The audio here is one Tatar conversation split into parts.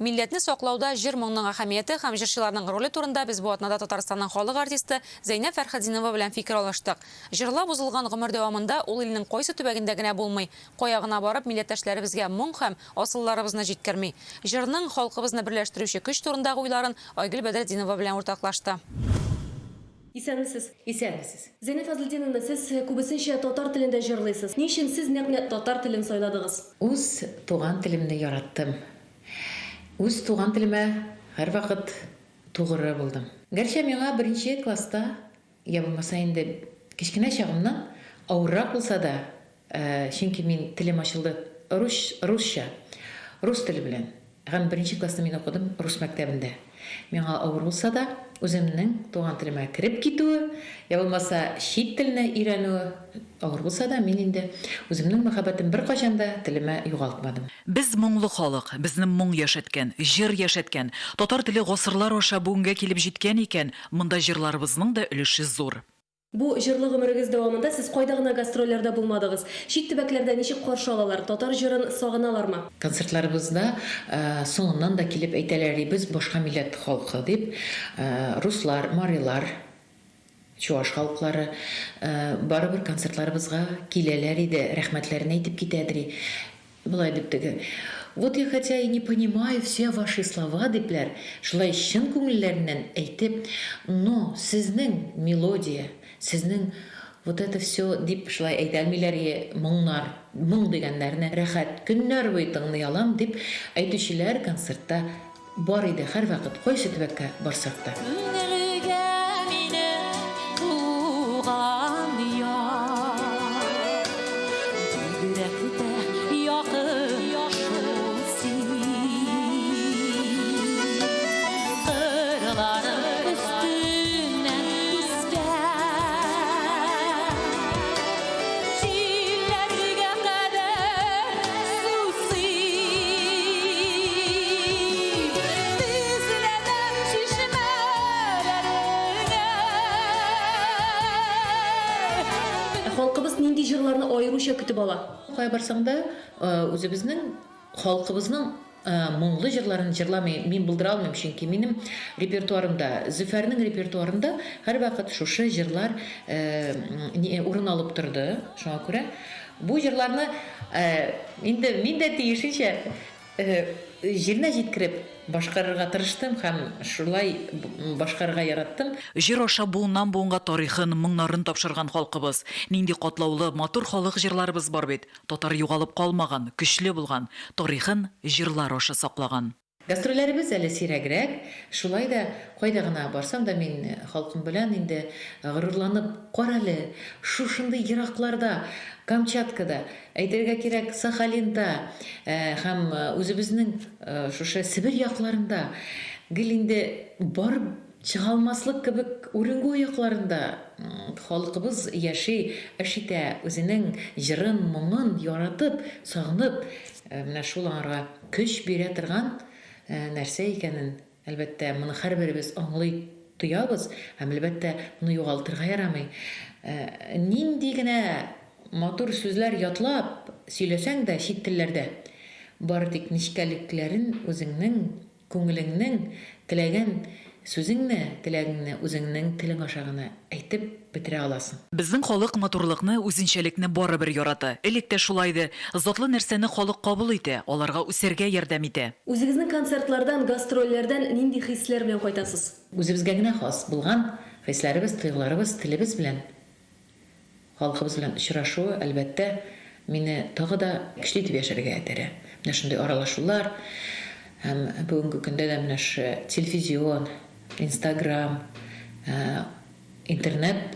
Милләтне саклауда җыр-моңның әһәмияте һәм җырчыларның роле турында без бу атнада Татарстанның халык артисты Зәйнәб Фәрхетдинова белән фикер алыштык. Җырлап узылган гомер дәвамында ул илнең кайсы төбәгендә генә булмый, кая гына барып милләттәшләребезгә моң һәм асылларыбызны җиткерми. Җырның халкыбызны берләштерүче көч турындагы уйларын Айгөл Бәдретдинова белән уртаклашты. Исәнмесез. Исәнмесез. Зәйнәб Фазлетдиновна, сез күбесенчә татар телендә җырлыйсыз. Ни өчен сез нәкъ менә татар телен сайладыгыз? Үз туган телемне яраттым. Үз туган телемә һәрвакыт тугры булдым. Гәрчә миңа беренче класста, я булмаса инде кечкенә чагымнан авыррак булса да, чөнки мин телем ачылды рус, русча, рус теле белән. Һәм беренче классны мин укыдым рус мәктәбендә. Миңа авыр булса да, үземнең туган телемә кереп китүе, я булмаса чит телне өйрәнүе авыр булса да, мин инде үземнең мәхәббәтем беркайчан да телемә югалтмадым. Без моңлы халык, безне моң яшәткән, җыр яшәткән. Татар теле гасырлар аша бүгенгә килеп җиткән икән, монда җырларыбызның да өлеше зур. Бу җырлы гомерегез дәвамында сез кайда гына гастрольләрдә булмадыгыз? Чит төбәкләрдә ничек каршы алалар, татар җырын сагыналармы? Концертларыбызда соңыннан да килеп әйтәләр, без башка милләт халкы дип, руслар, марилар, чуаш халыклары барыбер концертларыбызга киләләр иде, рәхмәтләрен әйтеп китәдер. Болай дип теге, Вот я хотя и не понимаю все ваши слова, дипләр, шулай чын күңелләреннән әйтеп, но сезнең мелодия, сезнең вот это все дип шулай әйтә алмыйлар ие, моңнар, моң дигәннәрне рәхәт көннәр буе тыңлый алам, дип әйтүчеләр концертта Бар иде һәрвакыт, кайсы төбәккә барсак та. Күңелгә минем туган як, Бигрәк тә якын шул син. Кырларың өстеннән искән Җилләргә кадәр сусый. Тезләнәм чишмәләреңә. Ә халкыбыз нинди җырларны аеруча көтеп ала? Кая барсаң да, үзебезнең халкыбызның моңлы җырларын җырламый мин булдыра алмыйм, чөнки минем репертуарымда, Зөфәрнең репертуарында һәрвакыт шушы җырлар урын алып торды. Шуңа күрә бу җырларны инде мин дә тиешенчә Җиренә җиткереп башкарырга тырыштым һәм шулай башкарырга яраттым. Җыр аша буыннан-буынга тарихын, моңнарын тапшырган халкыбыз. Нинди катлаулы, матур халык җырларыбыз бар бит. Татар югалып калмаган, көчле булган, тарихын җырлар аша саклаган. Гастрольләребез әле сирәгрәк, шулай да кайда гына барсам да мин халкым белән инде горурланып, карале, шушындый еракларда, Камчаткада, Әйтергә кирәк, Сахалинда һәм үзебезнең шушы Себер якларында гел инде барып чыга алмаслык кебек Уренгой якларында халкыбыз яши, эш итә, үзенең җырын, моңын яратып, сагынып, менә шул аңарга көч бирә торган нәрсә икәнен Әлбәттә, моны һәрберебез аңлый, тоябыз һәм, әлбәттә, моны югалтырга ярамый. Нинди генә матур сүзләр ятлап сөйләсәң дә чит телләрдә, бары тик нечкәлекләрен үзеңнең күңелеңнең теләгән сүзеңне, теләгеңне үзеңнең телең аша гына әйтеп бетерә аласың. Безнең халык матурлыкны, үзенчәлекне барыбер ярата. Элек тә шулай иде. Затлы нәрсәне халык кабул итә, аларга үсәргә ярдәм итә. Үзегезнең концертлардан, гастрольләрдән нинди хисләр белән кайтасыз? Үзебезгә генә хас булган хисләребез, тойгыларыбыз, телебез белән Халкыбыз белән очрашу, әлбәттә, мине тагы да көчле итеп яшәргә этәрә. Менә шундый аралашулар һәм бүгенге көндә дә менә шушы телевизион, инстаграм, интернет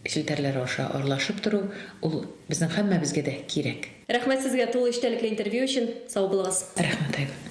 челтәрләре аша аралашып тору, ул безнең һәммәбезгә дә кирәк. Рәхмәт сезгә тулы эчтәлекле интервью өчен. Сау булыгыз. Рәхмәт, Айгөл.